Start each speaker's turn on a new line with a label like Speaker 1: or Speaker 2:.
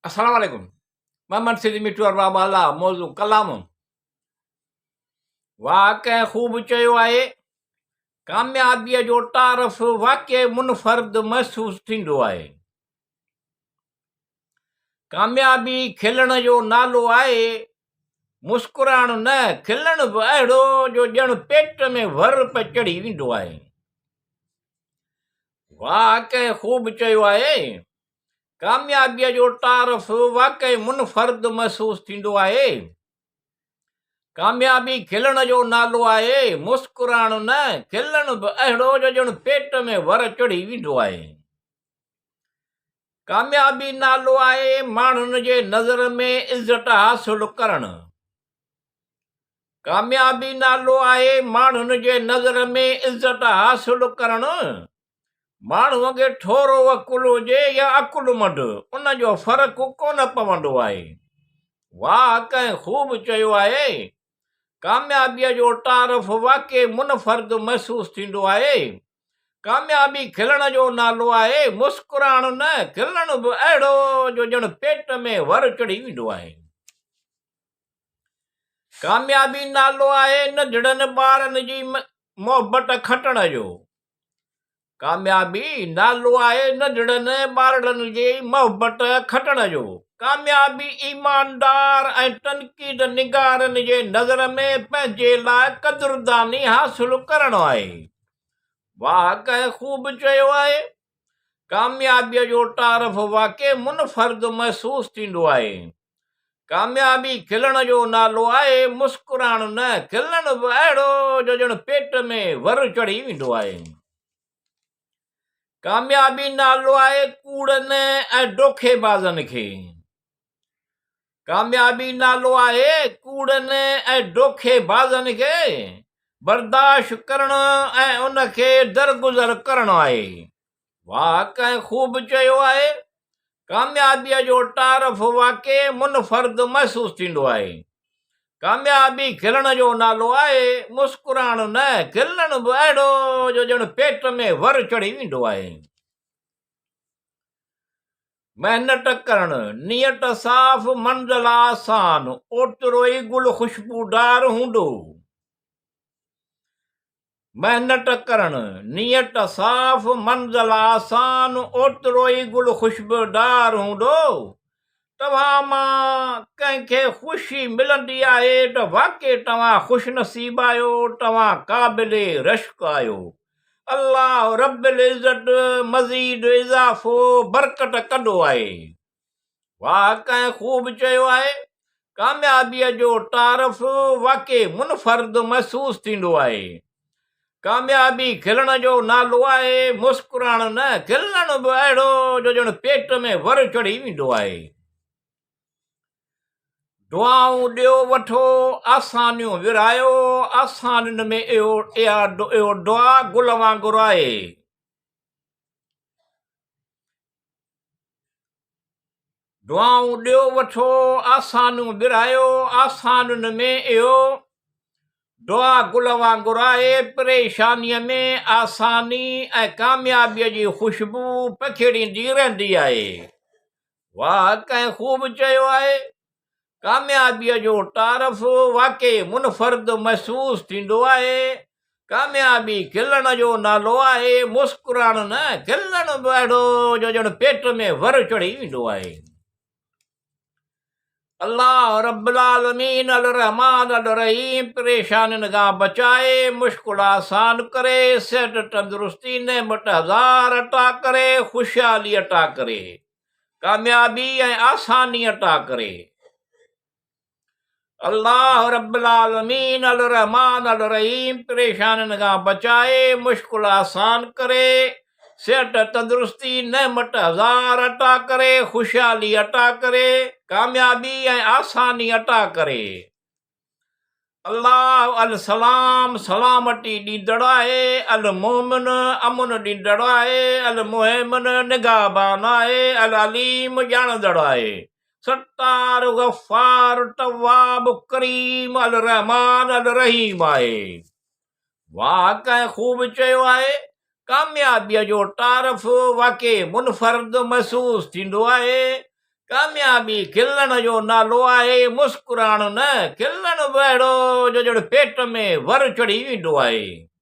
Speaker 1: السلام عليڪم محمد سيد مٺو ارباب اعليٰ موضوع ڪلام واهه ڪنهن خوب چيو آهي ڪاميابيء جو تعارف واقعي منفرد محسوس ٿيندو آهي ڪاميابي کلڻ جو نالو آهي مسڪرائڻ نه کلڻ به اهڙو جو ڄڻ پيٽ ۾ ور په چڙهي ويندو آهي واهه ڪنهن خوب چيو آهي ڪاميابيء جو تعارف واقعي منفرد محسوس ٿيندو آهي. ڪاميابي کلڻ جو نالو آهي، مسڪرائڻ نه، کلڻ به اهڙو جو ڄڻ پيٽ ۾ ور چڙهي ويندو آهي. ڪاميابي نالو آهي ماڻهن جي نظر ۾ عزت حاصل ڪرڻ. ڪاميابي نالو آهي ماڻهن جي نظر ۾ عزت حاصل ڪرڻ. ماڻهوء کي ٿورو عقل هجي يا عقلمند، ان جو فرق ڪونه پوندو آهي. واهه ڪنهن خوب چيو آهي، ڪاميابيء جو تعارف واقعي منفرد محسوس ٿيندو آهي. ڪاميابي کلڻ جو نالو آهي، مسڪرائڻ نه، کلڻ به اهڙو جو ڄڻ پيٽ ۾ ور چڙهي ويندو آهي. ڪاميابي نالو آهي ننڍڙن ٻارن جي محبت کٽڻ جو. ڪاميابي نالو آهي ننڍڙن ٻارڙن جي محبت کٽڻ جو. ڪاميابي ايماندار ۽ تنقيد نگارن جي نظر ۾ پنهنجي لاء قدرداني حاصل ڪرڻ آهي. واهه ڪنهن خوب چيو آهي. ڪاميابيء جو تعارف واقعي منفرد محسوس ٿيندو آهي. ڪاميابي کلڻ جو نالو آهي، مسڪرائڻ نه، کلڻ به اهڙو جو ڄڻ پيٽ ۾ ور چڙهي ويندو آهي. ڪاميابي نالو آهي ڪوڙن ۽ دوکيبازن کي. ڪاميابي نالو آهي ڪوڙن ۽ دوکيبازن کي برداشت ڪرڻ ۽ ان کي درگذر ڪرڻ آهي. واهه ڪنهن خوب چيو آهي، ڪاميابيء جو تعارف واقعي منفرد محسوس ٿيندو آهي. ڪاميابي کلڻ جو نالو آهي، مسڪرائڻ نه، کلڻ به اهڙو جو ڄڻ پيٽ ۾ ور چڙهي ويندو آهي. محنت ڪرڻ، نيت صاف، منزل آسان، اوترو ئي گل خوشبودار هوندو. محنت ڪرڻ، نيت صاف، منزل آسان، اوترو ئي گل خوشبودار هوندو. توهان مان ڪنهن کي خوشي ملندي آهي ته واقعي توهان خوش نصيب آهيو، توهان قابل رشڪ آهيو. الله رب العزت مزيد اضافو برڪت ڪندو آهي. واهه ڪنهن خوب چيو آهي، ڪاميابيء جو تعارف واقعي منفرد محسوس ٿيندو آهي. ڪاميابي کلڻ جو نالو آهي، مسڪرائڻ نه، کلڻ به اهڙو جو ڄڻ پيٽ ۾ ور چڙهي ويندو آهي. دعائون ڏيو وٺو، آسانيون ورهايو، آسانين ۾ اهو دعا گل وانگر آهي. دعائون ڏيو وٺو، آسانيون ورهايو، آسانين ۾ اهو دعا گل وانگر آهي، پريشانيء ۾ آساني ۽ ڪاميابيء جي خوشبو پکيڙيندي رهندي آهي. واهه ڪنهن خوب چيو آهي، ڪاميابيء جو تعارف واقعي منفرد محسوس ٿيندو آهي. ڪاميابي کلڻ جو نالو آهي، مسڪرائڻ نه، کلڻ به اهڙو جو ڄڻ پيٽ ۾ ور چڙهي ويندو آهي. الله رب العالمين الرحمٰن الرحيم پريشانين کان بچائي، مشڪل آسان ڪري، صحت تندرستي نعمت هزار عطا ڪري، خوشحالي عطا ڪري. ڪاميابي ۽ آساني عطا ڪري. الله رب العالمين الرحمٰن الرحيم پريشانين کان بچائي، مشڪل آسان ڪري، صحت تندرستي نعمت هزار عطا ڪري، خوشحالي عطا ڪري، ڪاميابي ۽ آساني عطا ڪري. الله السلام سلامتي ڏيندڙ آهي، المومن امن ڏيندڙ آهي، المهيمن نگهبان آهي، العليم ڄاڻندڙ آهي، ستار، غفار، تواب، ڪريم، الرحمان، الرحيم آهي. واهه ڪنهن خوب چيو آهي، ڪاميابيء جو تعارف واقعي منفرد محسوس ٿيندو آهي. ڪاميابي کلڻ جو نالو آهي، مسڪرائڻ نه. کلڻ به اهڙو جو ڄڻ پيٽ ۾ ور چڙهي ويندو آهي.